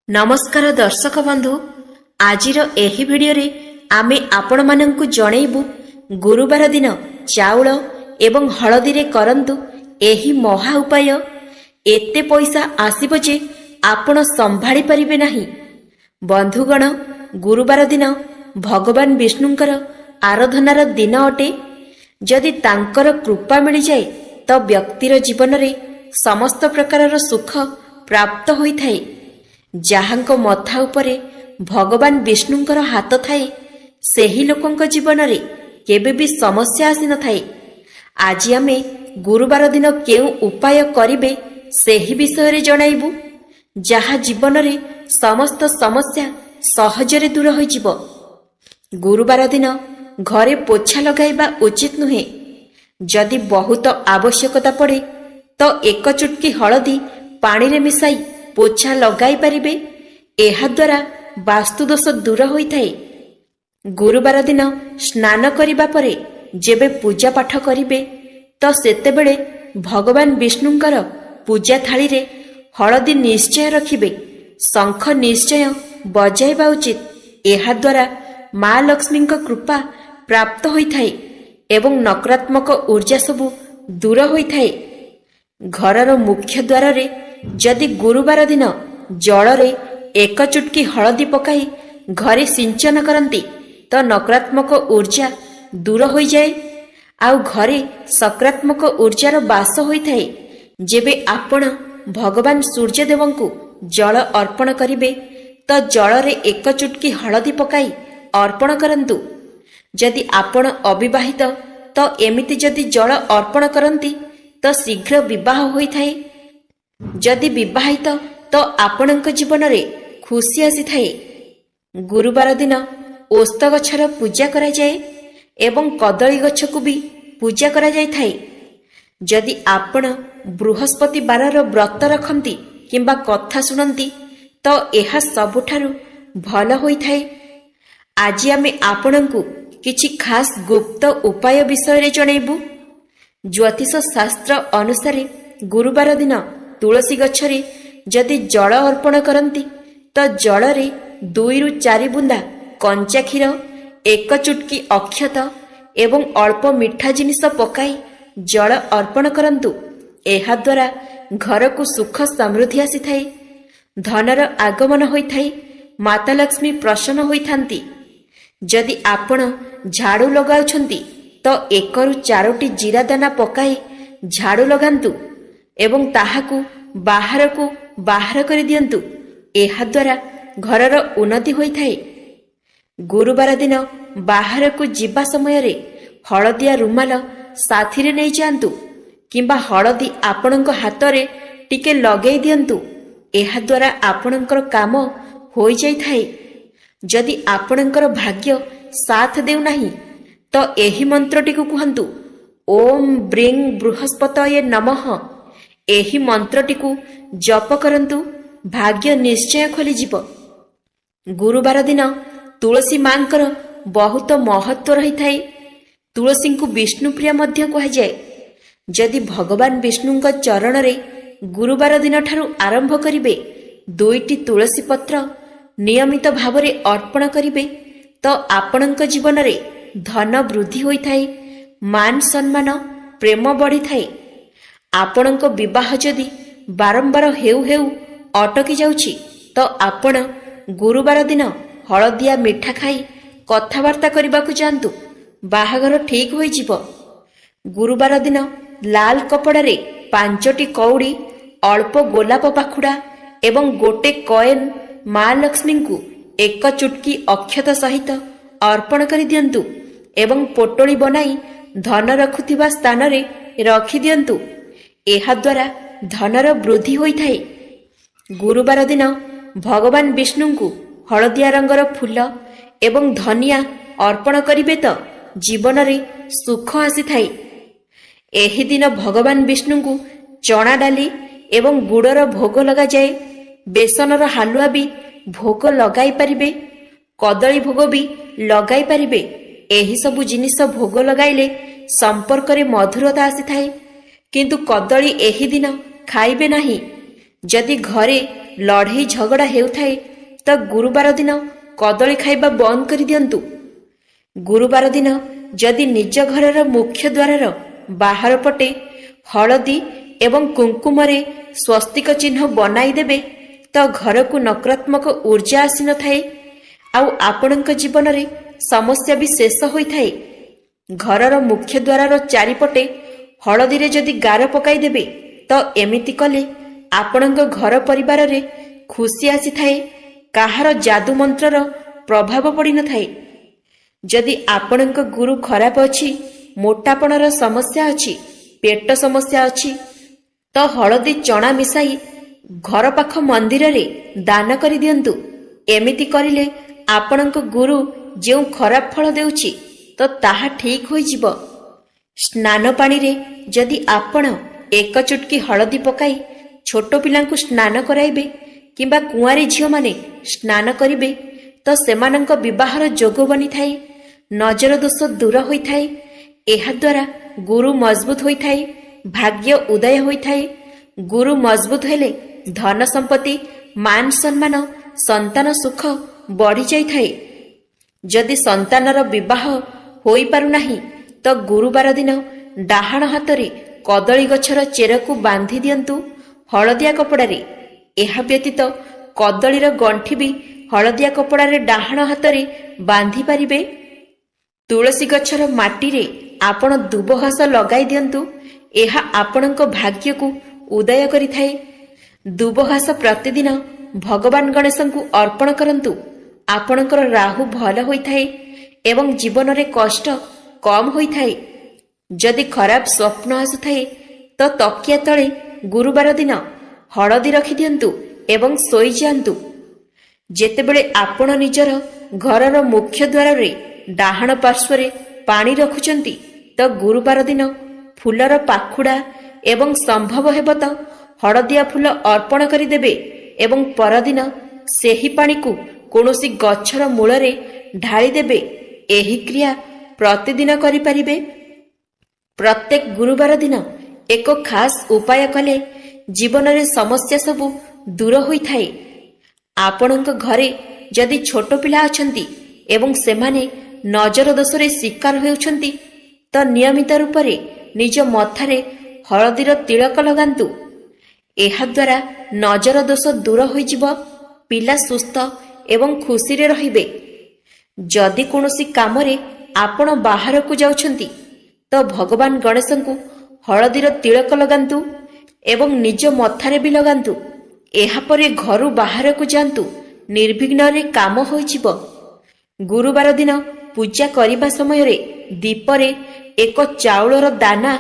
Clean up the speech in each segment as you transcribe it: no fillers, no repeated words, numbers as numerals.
ନମସ୍କାର ଦର୍ଶକ ବନ୍ଧୁ, ଆଜିର ଏହି ଭିଡ଼ିଓରେ ଆମେ ଆପଣମାନଙ୍କୁ ଜଣେଇବୁ, ଗୁରୁବାର ଦିନ ଚାଉଳ ଏବଂ ହଳଦୀରେ କରନ୍ତୁ ଏହି ମହା ଉପାୟ, ଏତେ ପଇସା ଆସିବ ଯେ ଆପଣ ସମ୍ଭାଳି ପାରିବେ ନାହିଁ। ବନ୍ଧୁଗଣ, ଗୁରୁବାର ଦିନ ଭଗବାନ ବିଷ୍ଣୁଙ୍କର ଆରାଧନାର ଦିନ ଅଟେ। ଯଦି ତାଙ୍କର କୃପା ମିଳିଯାଏ ତ ବ୍ୟକ୍ତିର ଜୀବନରେ ସମସ୍ତ ପ୍ରକାରର ସୁଖ ପ୍ରାପ୍ତ ହୋଇଥାଏ। ଯାହାଙ୍କ ମଥା ଉପରେ ଭଗବାନ ବିଷ୍ଣୁଙ୍କର ହାତ ଥାଏ, ସେହି ଲୋକଙ୍କ ଜୀବନରେ କେବେ ବି ସମସ୍ୟା ଆସିନଥାଏ। ଆଜି ଆମେ ଗୁରୁବାର ଦିନ କେଉଁ ଉପାୟ କରିବେ, ସେହି ବିଷୟରେ ଜଣାଇବୁ, ଯାହା ଜୀବନରେ ସମସ୍ତ ସମସ୍ୟା ସହଜରେ ଦୂର ହୋଇଯିବ। ଗୁରୁବାର ଦିନ ଘରେ ପୋଛା ଲଗାଇବା ଉଚିତ ନୁହେଁ। ଯଦି ବହୁତ ଆବଶ୍ୟକତା ପଡ଼େ ତ ଏକ ଚୁଟକି ହଳଦୀ ପାଣିରେ ମିଶାଇ ପୋଛା ଲଗାଇ ପାରିବେ। ଏହାଦ୍ୱାରା ବାସ୍ତୁଦୋଷ ଦୂର ହୋଇଥାଏ। ଗୁରୁବାର ଦିନ ସ୍ନାନ କରିବା ପରେ ଯେବେ ପୂଜା ପାଠ କରିବେ, ତ ସେତେବେଳେ ଭଗବାନ ବିଷ୍ଣୁଙ୍କର ପୂଜା ଥାଳିରେ ହଳଦୀ ନିଶ୍ଚୟ ରଖିବେ। ଶଙ୍ଖ ନିଶ୍ଚୟ ବଜାଇବା ଉଚିତ। ଏହାଦ୍ୱାରା ମା ଲକ୍ଷ୍ମୀଙ୍କ କୃପା ପ୍ରାପ୍ତ ହୋଇଥାଏ ଏବଂ ନକାରାତ୍ମକ ଉର୍ଜା ସବୁ ଦୂର ହୋଇଥାଏ। ଘରର ମୁଖ୍ୟ ଦ୍ୱାରରେ ଯଦି ଗୁରୁବାର ଦିନ ଜଳରେ ଏକ ଚୁଟକି ହଳଦୀ ପକାଇ ଘରେ ସିଞ୍ଚନ କରନ୍ତି, ତ ନକାରାତ୍ମକ ଉର୍ଜା ଦୂର ହୋଇଯାଏ ଆଉ ଘରେ ସକାରାତ୍ମକ ଉର୍ଜାର ବାସ ହୋଇଥାଏ। ଯେବେ ଆପଣ ଭଗବାନ ସୂର୍ଯ୍ୟଦେବଙ୍କୁ ଜଳ ଅର୍ପଣ କରିବେ, ତ ଜଳରେ ଏକ ଚୁଟକି ହଳଦୀ ପକାଇ ଅର୍ପଣ କରନ୍ତୁ। ଯଦି ଆପଣ ଅବିବାହିତ, ତ ଏମିତି ଯଦି ଜଳ ଅର୍ପଣ କରନ୍ତି ତ ଶୀଘ୍ର ବିବାହ ହୋଇଥାଏ। ଯଦି ବିବାହିତ, ତ ଆପଣଙ୍କ ଜୀବନରେ ଖୁସି ଆସିଥାଏ। ଗୁରୁବାର ଦିନ ଓସ୍ତ ଗଛର ପୂଜା କରାଯାଏ ଏବଂ କଦଳୀ ଗଛକୁ ବି ପୂଜା କରାଯାଇଥାଏ। ଯଦି ଆପଣ ବୃହସ୍ପତି ବାରର ବ୍ରତ ରଖନ୍ତି କିମ୍ବା କଥା ଶୁଣନ୍ତି, ତ ଏହା ସବୁଠାରୁ ଭଲ ହୋଇଥାଏ। ଆଜି ଆମେ ଆପଣଙ୍କୁ କିଛି ଖାସ୍ ଗୁପ୍ତ ଉପାୟ ବିଷୟରେ ଜଣେଇବୁ। ଜ୍ୟୋତିଷ ଶାସ୍ତ୍ର ଅନୁସାରେ ଗୁରୁବାର ଦିନ ତୁଳସୀ ଗଛରେ ଯଦି ଜଳ ଅର୍ପଣ କରନ୍ତି, ତ ଜଳରେ 2ରୁ 4 ବୁନ୍ଦା କଞ୍ଚା କ୍ଷୀର, ଏକ ଚୁଟକି ଅକ୍ଷତ ଏବଂ ଅଳ୍ପ ମିଠା ଜିନିଷ ପକାଇ ଜଳ ଅର୍ପଣ କରନ୍ତୁ। ଏହାଦ୍ୱାରା ଘରକୁ ସୁଖ ସମୃଦ୍ଧି ଆସିଥାଏ, ଧନର ଆଗମନ ହୋଇଥାଏ, ମାତା ଲକ୍ଷ୍ମୀ ପ୍ରସନ୍ନ ହୋଇଥାନ୍ତି। ଯଦି ଆପଣ ଝାଡୁ ଲଗାଉଛନ୍ତି, ତ 1ରୁ 4ଟି ଜିରା ଦାନା ପକାଇ ଝାଡୁ ଲଗାନ୍ତୁ ଏବଂ ତାହାକୁ ବାହାରକୁ ବାହାର କରିଦିଅନ୍ତୁ। ଏହାଦ୍ୱାରା ଘରର ଉନ୍ନତି ହୋଇଥାଏ। ଗୁରୁବାର ଦିନ ବାହାରକୁ ଯିବା ସମୟରେ ହଳଦିଆ ରୁମାଲ ସାଥିରେ ନେଇଯାଆନ୍ତୁ କିମ୍ବା ହଳଦୀ ଆପଣଙ୍କ ହାତରେ ଟିକେ ଲଗେଇ ଦିଅନ୍ତୁ। ଏହାଦ୍ୱାରା ଆପଣଙ୍କର କାମ ହୋଇଯାଇଥାଏ। ଯଦି ଆପଣଙ୍କର ଭାଗ୍ୟ ସାଥ ଦେଉନାହିଁ, ତ ଏହି ମନ୍ତ୍ରଟିକୁ କୁହନ୍ତୁ, "ଓମ୍ ବ୍ରିଂ ବୃହସ୍ପତୟେ ନମଃ"। ଏହି ମନ୍ତ୍ରଟିକୁ ଜପ କରନ୍ତୁ, ଭାଗ୍ୟ ନିଶ୍ଚୟ ଖୋଲିଯିବ। ଗୁରୁବାର ଦିନ ତୁଳସୀ ମାଙ୍କର ବହୁତ ମହତ୍ଵ ରହିଥାଏ। ତୁଳସୀଙ୍କୁ ବିଷ୍ଣୁପ୍ରିୟା ମଧ୍ୟ କୁହାଯାଏ। ଯଦି ଭଗବାନ ବିଷ୍ଣୁଙ୍କ ଚରଣରେ ଗୁରୁବାର ଦିନଠାରୁ ଆରମ୍ଭ କରିବେ, ଦୁଇଟି ତୁଳସୀ ପତ୍ର ନିୟମିତ ଭାବରେ ଅର୍ପଣ କରିବେ, ତ ଆପଣଙ୍କ ଜୀବନରେ ଧନ ବୃଦ୍ଧି ହୋଇଥାଏ, ମାନ ସମ୍ମାନ, ପ୍ରେମ ବଢ଼ିଥାଏ। ଆପଣଙ୍କ ବିବାହ ଯଦି ବାରମ୍ବାର ହେଉ ହେଉ ଅଟକି ଯାଉଛି, ତ ଆପଣ ଗୁରୁବାର ଦିନ ହଳଦିଆ ମିଠା ଖାଇ କଥାବାର୍ତ୍ତା କରିବାକୁ ଯାଆନ୍ତୁ, ବାହାଘର ଠିକ୍ ହୋଇଯିବ। ଗୁରୁବାର ଦିନ ଲାଲ କପଡ଼ାରେ ପାଞ୍ଚଟି କଉଡ଼ି, ଅଳ୍ପ ଗୋଲାପ ପାଖୁଡ଼ା ଏବଂ ଗୋଟେ କଏନ୍ ମା ଲକ୍ଷ୍ମୀଙ୍କୁ ଏକ ଚୁଟକି ଅକ୍ଷତ ସହିତ ଅର୍ପଣ କରିଦିଅନ୍ତୁ ଏବଂ ପୋଟଳି ବନାଇ ଧନ ରଖୁଥିବା ସ୍ଥାନରେ ରଖିଦିଅନ୍ତୁ। ଏହାଦ୍ୱାରା ଧନର ବୃଦ୍ଧି ହୋଇଥାଏ। ଗୁରୁବାର ଦିନ ଭଗବାନ ବିଷ୍ଣୁଙ୍କୁ ହଳଦିଆ ରଙ୍ଗର ଫୁଲ ଏବଂ ଧନିଆ ଅର୍ପଣ କରିବେ ତ ଜୀବନରେ ସୁଖ ଆସିଥାଏ। ଏହି ଦିନ ଭଗବାନ ବିଷ୍ଣୁଙ୍କୁ ଚଣା ଡାଲି ଏବଂ ଗୁଡ଼ର ଭୋଗ ଲଗାଯାଏ। ବେସନର ହାଲୁଆ ବି ଭୋଗ ଲଗାଇ ପାରିବେ, କଦଳୀ ଭୋଗ ବି ଲଗାଇ ପାରିବେ। ଏହିସବୁ ଜିନିଷ ଭୋଗ ଲଗାଇଲେ ସମ୍ପର୍କରେ ମଧୁରତା ଆସିଥାଏ। କିନ୍ତୁ କଦଳୀ ଏହି ଦିନ ଖାଇବେ ନାହିଁ। ଯଦି ଘରେ ଲଢ଼େଇ ଝଗଡ଼ା ହେଉଥାଏ ତ ଗୁରୁବାର ଦିନ କଦଳୀ ଖାଇବା ବନ୍ଦ କରିଦିଅନ୍ତୁ। ଗୁରୁବାର ଦିନ ଯଦି ନିଜ ଘରର ମୁଖ୍ୟ ଦ୍ୱାରର ବାହାର ପଟେ ହଳଦୀ ଏବଂ କୁଙ୍କୁମରେ ସ୍ୱସ୍ତିକ ଚିହ୍ନ ବନାଇଦେବେ ତ ଘରକୁ ନକାରାତ୍ମକ ଉର୍ଜା ଆସିନଥାଏ, ଆଉ ଆପଣଙ୍କ ଜୀବନରେ ସମସ୍ୟା ବି ଶେଷ ହୋଇଥାଏ। ଘରର ମୁଖ୍ୟ ଦ୍ୱାରର ଚାରିପଟେ ହଳଦୀରେ ଯଦି ଗାର ପକାଇଦେବେ ତ ଏମିତି କଲେ ଆପଣଙ୍କ ଘର ପରିବାରରେ ଖୁସି ଆସିଥାଏ, କାହାର ଯାଦୁ ମନ୍ତ୍ରର ପ୍ରଭାବ ପଡ଼ିନଥାଏ। ଯଦି ଆପଣଙ୍କ ଗୁରୁ ଖରାପ ଅଛି, ମୋଟାପଣର ସମସ୍ୟା ଅଛି, ପେଟ ସମସ୍ୟା ଅଛି ତ ହଳଦୀ ଚଣା ମିଶାଇ ଘର ପାଖ ମନ୍ଦିରରେ ଦାନ କରିଦିଅନ୍ତୁ। ଏମିତି କରିଲେ ଆପଣଙ୍କ ଗୁରୁ ଯେଉଁ ଖରାପ ଫଳ ଦେଉଛି ତ ତାହା ଠିକ୍ ହୋଇଯିବ। ସ୍ନାନ ପାଣିରେ ଯଦି ଆପଣ ଏକ ଚୁଟକି ହଳଦୀ ପକାଇ ଛୋଟ ପିଲାଙ୍କୁ ସ୍ନାନ କରାଇବେ କିମ୍ବା କୁଆଁରୀ ଝିଅମାନେ ସ୍ନାନ କରିବେ ତ ସେମାନଙ୍କ ବିବାହର ଯୋଗ ବନିଥାଏ, ନଜର ଦୋଷ ଦୂର ହୋଇଥାଏ। ଏହାଦ୍ୱାରା ଗୁରୁ ମଜବୁତ ହୋଇଥାଏ, ଭାଗ୍ୟ ଉଦୟ ହୋଇଥାଏ। ଗୁରୁ ମଜବୁତ ହେଲେ ଧନ ସମ୍ପତ୍ତି, ମାନ ସମ୍ମାନ, ସନ୍ତାନ ସୁଖ ବଢ଼ିଯାଇଥାଏ। ଯଦି ସନ୍ତାନର ବିବାହ ହୋଇପାରୁନାହିଁ ତ ଗୁରୁବାର ଦିନ ଡାହାଣ ହାତରେ କଦଳୀ ଗଛର ଚେରକୁ ବାନ୍ଧି ଦିଅନ୍ତୁ ହଳଦିଆ କପଡ଼ାରେ। ଏହା ବ୍ୟତୀତ କଦଳୀର ଗଣ୍ଠି ବି ହଳଦିଆ କପଡ଼ାରେ ଡାହାଣ ହାତରେ ବାନ୍ଧି ପାରିବେ। ତୁଳସୀ ଗଛର ମାଟିରେ ଆପଣ ଦୁବ ଘାସ ଲଗାଇ ଦିଅନ୍ତୁ, ଏହା ଆପଣଙ୍କ ଭାଗ୍ୟକୁ ଉଦୟ କରିଥାଏ। ଦୁବ ଘାସ ପ୍ରତିଦିନ ଭଗବାନ ଗଣେଶଙ୍କୁ ଅର୍ପଣ କରନ୍ତୁ, ଆପଣଙ୍କର ରାହୁ ଭଲ ହୋଇଥାଏ ଏବଂ ଜୀବନରେ କଷ୍ଟ କମ୍ ହୋଇଥାଏ। ଯଦି ଖରାପ ସ୍ୱପ୍ନ ଆସୁଥାଏ ତ ତକିଆ ତଳେ ଗୁରୁବାର ଦିନ ହଳଦୀ ରଖିଦିଅନ୍ତୁ ଏବଂ ଶୋଇଯାଆନ୍ତୁ। ଯେତେବେଳେ ଆପଣ ନିଜର ଘରର ମୁଖ୍ୟ ଦ୍ୱାରରେ ଡାହାଣ ପାର୍ଶ୍ୱରେ ପାଣି ରଖୁଛନ୍ତି ତ ଗୁରୁବାର ଦିନ ଫୁଲର ପାଖୁଡ଼ା ଏବଂ ସମ୍ଭବ ହେବ ତ ହଳଦିଆ ଫୁଲ ଅର୍ପଣ କରିଦେବେ ଏବଂ ପରଦିନ ସେହି ପାଣିକୁ କୌଣସି ଗଛର ମୂଳରେ ଢାଳିଦେବେ। ଏହି କ୍ରିୟା ପ୍ରତିଦିନ କରିପାରିବେ। ପ୍ରତ୍ୟେକ ଗୁରୁବାର ଦିନ ଏକ ଖାସ୍ ଉପାୟ କଲେ ଜୀବନରେ ସମସ୍ୟା ସବୁ ଦୂର ହୋଇଥାଏ। ଆପଣଙ୍କ ଘରେ ଯଦି ଛୋଟ ପିଲା ଅଛନ୍ତି ଏବଂ ସେମାନେ ନଜର ଦୋଷରେ ଶିକାର ହେଉଛନ୍ତି ତ ନିୟମିତ ରୂପରେ ନିଜ ମଥାରେ ହଳଦୀର ତିଳକ ଲଗାନ୍ତୁ। ଏହାଦ୍ୱାରା ନଜର ଦୋଷ ଦୂର ହୋଇଯିବ, ପିଲା ସୁସ୍ଥ ଏବଂ ଖୁସିରେ ରହିବେ। ଯଦି କୌଣସି କାମରେ ଆପଣ ବାହାରକୁ ଯାଉଛନ୍ତି ତ ଭଗବାନ ଗଣେଶଙ୍କୁ ହଳଦୀର ତିଳକ ଲଗାନ୍ତୁ ଏବଂ ନିଜ ମଥାରେ ବି ଲଗାନ୍ତୁ। ଏହାପରେ ଘରୁ ବାହାରକୁ ଯାଆନ୍ତୁ, ନିର୍ବିଘ୍ନରେ କାମ ହୋଇଯିବ। ଗୁରୁବାର ଦିନ ପୂଜା କରିବା ସମୟରେ ଦୀପରେ ଏକ ଚାଉଳର ଦାନା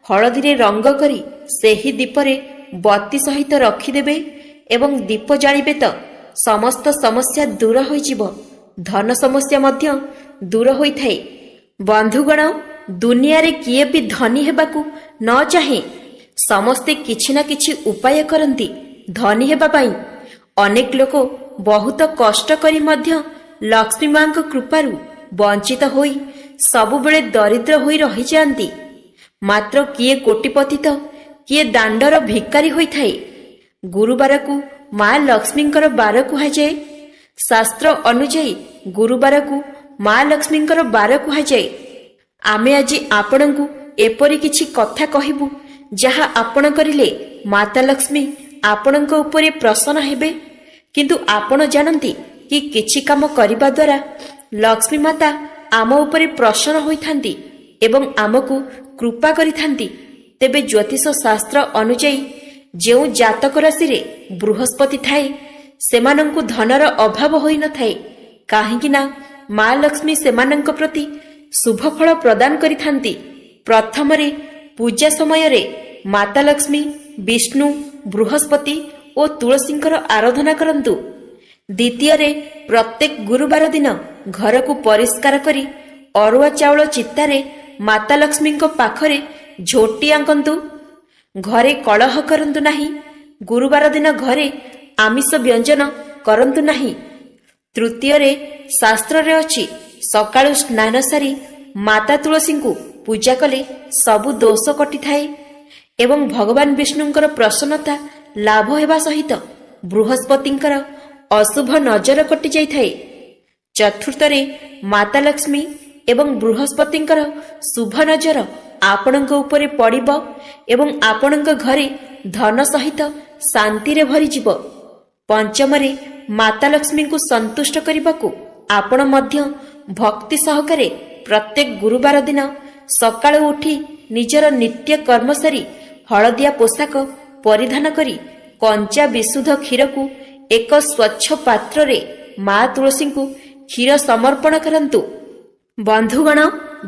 ହଳଦୀରେ ରଙ୍ଗ କରି ସେହି ଦୀପରେ ବତି ସହିତ ରଖିଦେବେ ଏବଂ ଦୀପ ଜାଳିବେ ତ ସମସ୍ତ ସମସ୍ୟା ଦୂର ହୋଇଯିବ, ଧନ ସମସ୍ୟା ମଧ୍ୟ ଦୂର ହୋଇଥାଏ। ବନ୍ଧୁଗଣ, ଦୁନିଆରେ କିଏ ବି ଧନୀ ହେବାକୁ ନ ଚାହେଁ। ସମସ୍ତେ କିଛି ନା କିଛି ଉପାୟ କରନ୍ତି ଧନୀ ହେବା ପାଇଁ। ଅନେକ ଲୋକ ବହୁତ କଷ୍ଟ କରି ମଧ୍ୟ ଲକ୍ଷ୍ମୀ ମାଙ୍କ କୃପାରୁ ବଞ୍ଚିତ ହୋଇ ସବୁବେଳେ ଦରିଦ୍ର ହୋଇ ରହିଯାଆନ୍ତି। ମାତ୍ର କିଏ କୋଟିପତି ତ କିଏ ଦାଣ୍ଡର ଭିକାରୀ ହୋଇଥାଏ। ଗୁରୁବାରକୁ ମା ଲକ୍ଷ୍ମୀଙ୍କର ବାର କୁହାଯାଏ। ଶାସ୍ତ୍ର ଅନୁଯାୟୀ ଗୁରୁବାରକୁ ମା ଲକ୍ଷ୍ମୀଙ୍କର ବାର କୁହାଯାଏ। ଆମେ ଆଜି ଆପଣଙ୍କୁ ଏପରି କିଛି କଥା କହିବୁ ଯାହା ଆପଣ କରିଲେ ମାତା ଲକ୍ଷ୍ମୀ ଆପଣଙ୍କ ଉପରେ ପ୍ରସନ୍ନ ହେବେ। କିନ୍ତୁ ଆପଣ ଜାଣନ୍ତି କି କିଛି କାମ କରିବା ଦ୍ୱାରା ଲକ୍ଷ୍ମୀ ମାତା ଆମ ଉପରେ ପ୍ରସନ୍ନ ହୋଇଥାନ୍ତି ଏବଂ ଆମକୁ କୃପା କରିଥାନ୍ତି। ତେବେ ଜ୍ୟୋତିଷ ଶାସ୍ତ୍ର ଅନୁଯାୟୀ ଯେଉଁ ଜାତକ ରାଶିରେ ବୃହସ୍ପତି ଥାଏ ସେମାନଙ୍କୁ ଧନର ଅଭାବ ହୋଇନଥାଏ, କାହିଁକି ନା ମା ଲକ୍ଷ୍ମୀ ସେମାନଙ୍କ ପ୍ରତି ଶୁଭ ଫଳ ପ୍ରଦାନ କରିଥାନ୍ତି। ପ୍ରଥମରେ ପୂଜା ସମୟରେ ମାତା ଲକ୍ଷ୍ମୀ, ବିଷ୍ଣୁ, ବୃହସ୍ପତି ଓ ତୁଳସୀଙ୍କର ଆରାଧନା କରନ୍ତୁ। ଦ୍ୱିତୀୟରେ ପ୍ରତ୍ୟେକ ଗୁରୁବାର ଦିନ ଘରକୁ ପରିଷ୍କାର କରି ଅରୁଆ ଚାଉଳ ଚିତାରେ ମାତା ଲକ୍ଷ୍ମୀଙ୍କ ପାଖରେ ଝୋଟି ଆଙ୍କନ୍ତୁ। ଘରେ କଳହ କରନ୍ତୁ ନାହିଁ। ଗୁରୁବାର ଦିନ ଘରେ ଆମିଷ ବ୍ୟଞ୍ଜନ କରନ୍ତୁ ନାହିଁ। ତୃତୀୟରେ ଶାସ୍ତ୍ରରେ ଅଛି, ସକାଳୁ ସ୍ନାନ ସାରି ମାତା ତୁଳସୀଙ୍କୁ ପୂଜା କଲେ ସବୁ ଦୋଷ କଟିଥାଏ ଏବଂ ଭଗବାନ ବିଷ୍ଣୁଙ୍କର ପ୍ରସନ୍ନତା ଲାଭ ହେବା ସହିତ ବୃହସ୍ପତିଙ୍କର ଅଶୁଭ ନଜର କଟିଯାଇଥାଏ। ଚତୁର୍ଥରେ ମାତା ଲକ୍ଷ୍ମୀ ଏବଂ ବୃହସ୍ପତିଙ୍କର ଶୁଭ ନଜର ଆପଣଙ୍କ ଉପରେ ପଡ଼ିବ ଏବଂ ଆପଣଙ୍କ ଘରେ ଧନ ସହିତ ଶାନ୍ତିରେ ଭରିଯିବ। ପଞ୍ଚମରେ ମାତା ଲକ୍ଷ୍ମୀଙ୍କୁ ସନ୍ତୁଷ୍ଟ କରିବାକୁ ଆପଣ ମଧ୍ୟ ଭକ୍ତି ସହକାରେ ପ୍ରତ୍ୟେକ ଗୁରୁବାର ଦିନ ସକାଳୁ ଉଠି ନିଜର ନିତ୍ୟ କର୍ମ ସାରି ହଳଦିଆ ପୋଷାକ ପରିଧାନ କରି କଞ୍ଚା ବିଶୁଦ୍ଧ କ୍ଷୀରକୁ ଏକ ସ୍ୱଚ୍ଛ ପାତ୍ରରେ ମା ତୁଳସୀଙ୍କୁ କ୍ଷୀର ସମର୍ପଣ କରନ୍ତୁ। ବନ୍ଧୁଗଣ,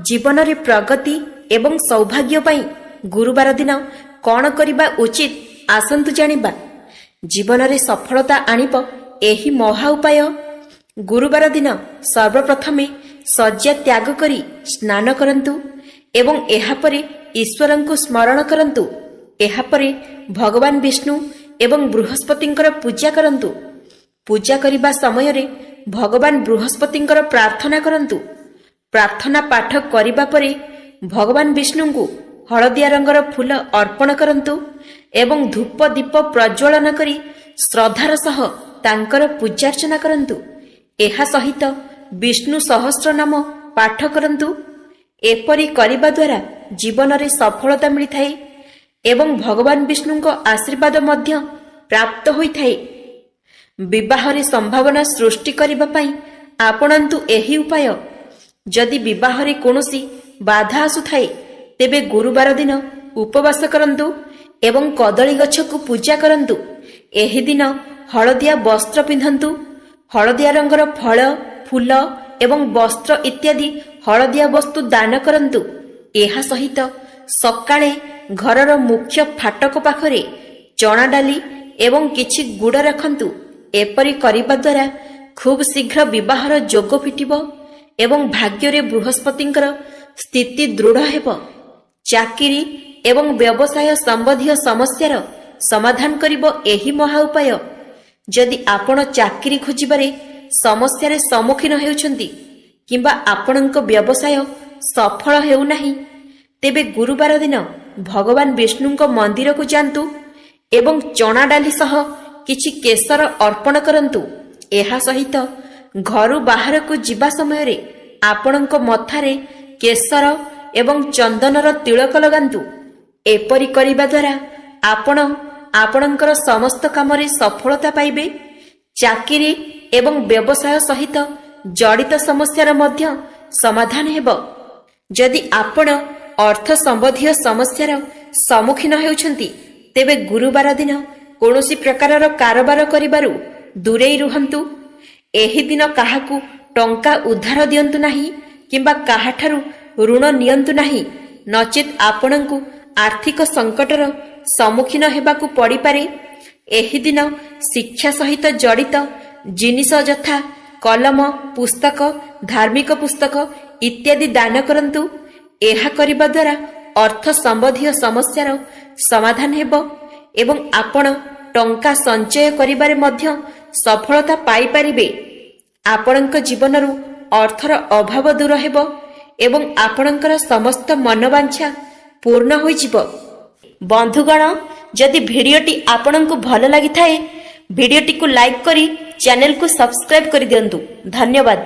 ଜୀବନରେ ପ୍ରଗତି ଏବଂ ସୌଭାଗ୍ୟ ପାଇଁ ଗୁରୁବାର ଦିନ କଣ କରିବା ଉଚିତ, ଆସନ୍ତୁ ଜାଣିବା। ଜୀବନରେ ସଫଳତା ଆଣିବ ଏହି ମହା ଉପାୟ। ଗୁରୁବାର ଦିନ ସର୍ବପ୍ରଥମେ ଶଯ୍ୟା ତ୍ୟାଗ କରି ସ୍ନାନ କରନ୍ତୁ ଏବଂ ଏହାପରେ ଈଶ୍ୱରଙ୍କୁ ସ୍ମରଣ କରନ୍ତୁ। ଏହାପରେ ଭଗବାନ ବିଷ୍ଣୁ ଏବଂ ବୃହସ୍ପତିଙ୍କର ପୂଜା କରନ୍ତୁ। ପୂଜା କରିବା ସମୟରେ ଭଗବାନ ବୃହସ୍ପତିଙ୍କର ପ୍ରାର୍ଥନା କରନ୍ତୁ। ପ୍ରାର୍ଥନା ପାଠ କରିବା ପରେ ଭଗବାନ ବିଷ୍ଣୁଙ୍କୁ ହଳଦିଆ ରଙ୍ଗର ଫୁଲ ଅର୍ପଣ କରନ୍ତୁ ଏବଂ ଧୂପ ଦୀପ ପ୍ରଜ୍ୱଳନ କରି ଶ୍ରଦ୍ଧାର ସହ ତାଙ୍କର ପୂଜାର୍ଚ୍ଚନା କରନ୍ତୁ। ଏହା ସହିତ ବିଷ୍ଣୁ ସହସ୍ର ନାମ ପାଠ କରନ୍ତୁ। ଏପରି କରିବା ଦ୍ୱାରା ଜୀବନରେ ସଫଳତା ମିଳିଥାଏ ଏବଂ ଭଗବାନ ବିଷ୍ଣୁଙ୍କ ଆଶୀର୍ବାଦ ମଧ୍ୟ ପ୍ରାପ୍ତ ହୋଇଥାଏ। ବିବାହରେ ସମ୍ଭାବନା ସୃଷ୍ଟି କରିବା ପାଇଁ ଆପଣାନ୍ତୁ ଏହି ଉପାୟ। ଯଦି ବିବାହରେ କୌଣସି ବାଧା ଆସୁଥାଏ, ତେବେ ଗୁରୁବାର ଦିନ ଉପବାସ କରନ୍ତୁ ଏବଂ କଦଳୀ ଗଛକୁ ପୂଜା କରନ୍ତୁ। ଏହି ଦିନ ହଳଦିଆ ବସ୍ତ୍ର ପିନ୍ଧନ୍ତୁ। ହଳଦିଆ ରଙ୍ଗର ଫଳ, ଫୁଲ ଏବଂ ବସ୍ତ୍ର ଇତ୍ୟାଦି ହଳଦିଆ ବସ୍ତୁ ଦାନ କରନ୍ତୁ। ଏହା ସହିତ ସକାଳେ ଘରର ମୁଖ୍ୟ ଫାଟକ ପାଖରେ ଚଣା ଡାଲି ଏବଂ କିଛି ଗୁଡ଼ ରଖନ୍ତୁ। ଏପରି କରିବା ଦ୍ୱାରା ଖୁବ୍ ଶୀଘ୍ର ବିବାହର ଯୋଗ ଫିଟିବ ଏବଂ ଭାଗ୍ୟରେ ବୃହସ୍ପତିଙ୍କର ସ୍ଥିତି ଦୃଢ଼ ହେବ। ଚାକିରି ଏବଂ ବ୍ୟବସାୟ ସମ୍ବନ୍ଧୀୟ ସମସ୍ୟାର ସମାଧାନ କରିବ ଏହି ମହା ଉପାୟ। ଯଦି ଆପଣ ଚାକିରି ଖୋଜିବାରେ ସମସ୍ୟାରେ ସମ୍ମୁଖୀନ ହେଉଛନ୍ତି କିମ୍ବା ଆପଣଙ୍କ ବ୍ୟବସାୟ ସଫଳ ହେଉନାହିଁ, ତେବେ ଗୁରୁବାର ଦିନ ଭଗବାନ ବିଷ୍ଣୁଙ୍କ ମନ୍ଦିରକୁ ଯାଆନ୍ତୁ ଏବଂ ଚଣା ଡାଲି ସହ କିଛି କେଶର ଅର୍ପଣ କରନ୍ତୁ। ଏହା ସହିତ ଘରୁ ବାହାରକୁ ଯିବା ସମୟରେ ଆପଣଙ୍କ ମଥାରେ କେଶର ଏବଂ ଚନ୍ଦନର ତିଳକ ଲଗାନ୍ତୁ। ଏପରି କରିବା ଦ୍ୱାରା ଆପଣ ଆପଣଙ୍କର ସମସ୍ତ କାମରେ ସଫଳତା ପାଇବେ। ଚାକିରି ଏବଂ ବ୍ୟବସାୟ ସହିତ ଜଡ଼ିତ ସମସ୍ୟାର ମଧ୍ୟ ସମାଧାନ ହେବ। ଯଦି ଆପଣ ଅର୍ଥ ସମ୍ବନ୍ଧୀୟ ସମସ୍ୟାର ସମ୍ମୁଖୀନ ହେଉଛନ୍ତି, ତେବେ ଗୁରୁବାର ଦିନ କୌଣସି ପ୍ରକାରର କାରବାର କରିବାରୁ ଦୂରେଇ ରୁହନ୍ତୁ। ଏହି ଦିନ କାହାକୁ ଟଙ୍କା ଉଧାର ଦିଅନ୍ତୁ ନାହିଁ କିମ୍ବା କାହାଠାରୁ ଋଣ ନିଅନ୍ତୁ ନାହିଁ, ନଚେତ୍ ଆପଣଙ୍କୁ ଆର୍ଥିକ ସଙ୍କଟର ସମ୍ମୁଖୀନ ହେବାକୁ ପଡ଼ିପାରେ। ଏହି ଦିନ ଶିକ୍ଷା ସହିତ ଜଡ଼ିତ ଜିନିଷ ଯଥା କଲମ, ପୁସ୍ତକ, ଧାର୍ମିକ ପୁସ୍ତକ ଇତ୍ୟାଦି ଦାନ କରନ୍ତୁ। ଏହା କରିବା ଦ୍ୱାରା ଅର୍ଥ ସମ୍ବନ୍ଧୀୟ ସମସ୍ୟାର ସମାଧାନ ହେବ ଏବଂ ଆପଣ ଟଙ୍କା ସଞ୍ଚୟ କରିବାରେ ମଧ୍ୟ ସଫଳତା ପାଇପାରିବେ। ଆପଣଙ୍କ ଜୀବନରୁ ଅର୍ଥର ଅଭାବ ଦୂର ହେବ ଏବଂ ଆପଣଙ୍କର ସମସ୍ତ ମନବାଞ୍ଛା ପୂର୍ଣ୍ଣ ହୋଇଯିବ। ବନ୍ଧୁଗଣ, ଯଦି ଭିଡ଼ିଓଟି ଆପଣଙ୍କୁ ଭଲ ଲାଗିଥାଏ, ଭିଡ଼ିଓଟିକୁ ଲାଇକ୍ କରି ଚ୍ୟାନେଲକୁ ସବସ୍କ୍ରାଇବ୍ କରିଦିଅନ୍ତୁ। ଧନ୍ୟବାଦ।